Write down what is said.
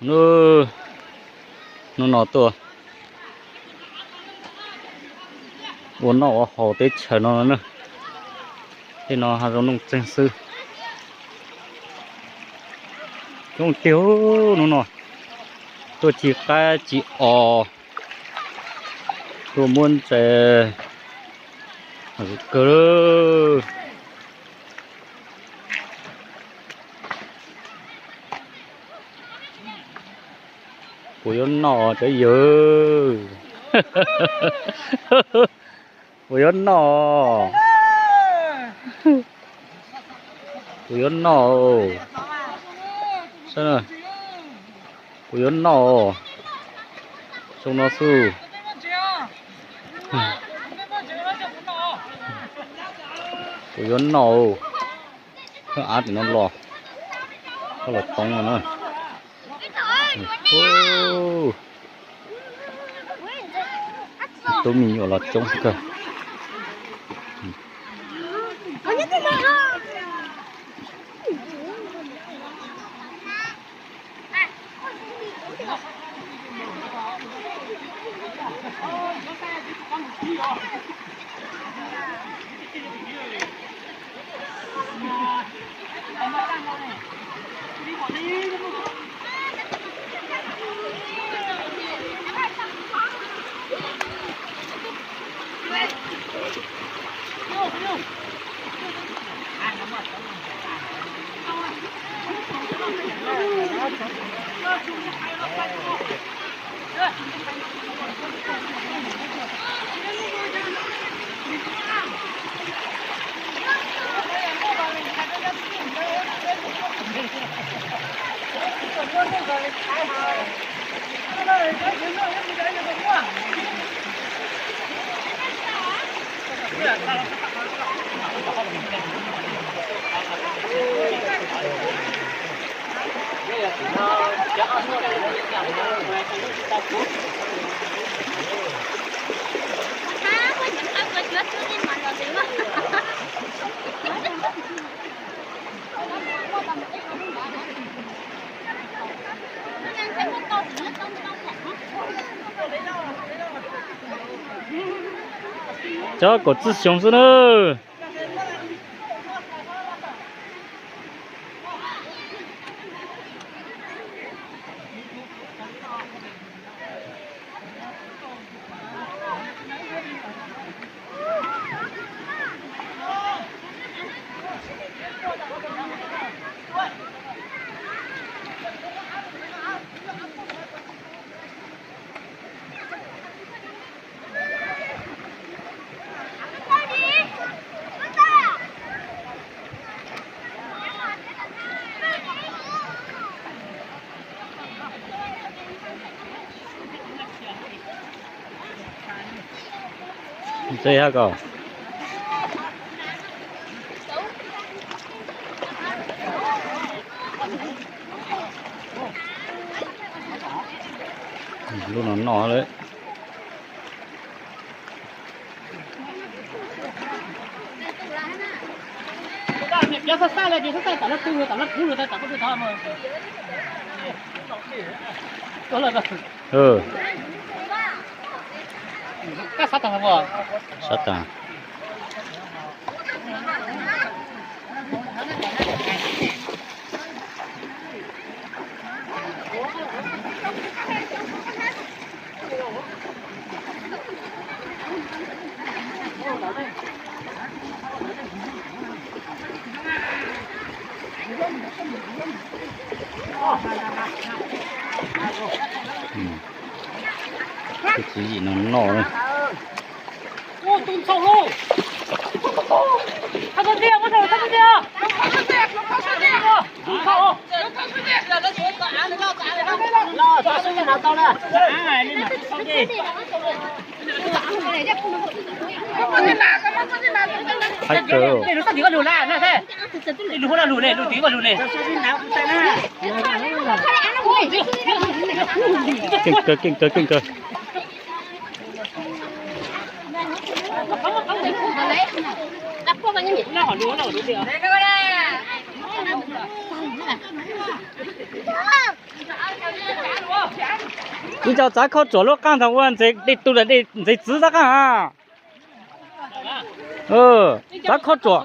Hnub no tuaj ua noj ua haus teb chaws no na. Tej no hav zoov Looj Txeeg xwb. Coob tiag hnub no, tuaj ci qaib ci os, tuaj muab ntses kawg. Puas yuav noj cov yawg? Puas yuav noj? Puas yuav noj? Puas yuav noj? Zoo no xwb. Puas yuav noj? Lub av tim no los, koj los toov no na. Tub me nyuam los coob kawg. Cov kaum txwj xyoo xwb na. Ntse hab ko. Lub no noj lawm. Sab tas. Tus tswv yim no noj na. Haib kawg. Keej kawg, keej kawg, keej kawg. Ib co txav khaub tsuam lub qaab ntawd ua ntxeev dej tu dej ntxeev txwv txav qaab. Txav khaub tsuam.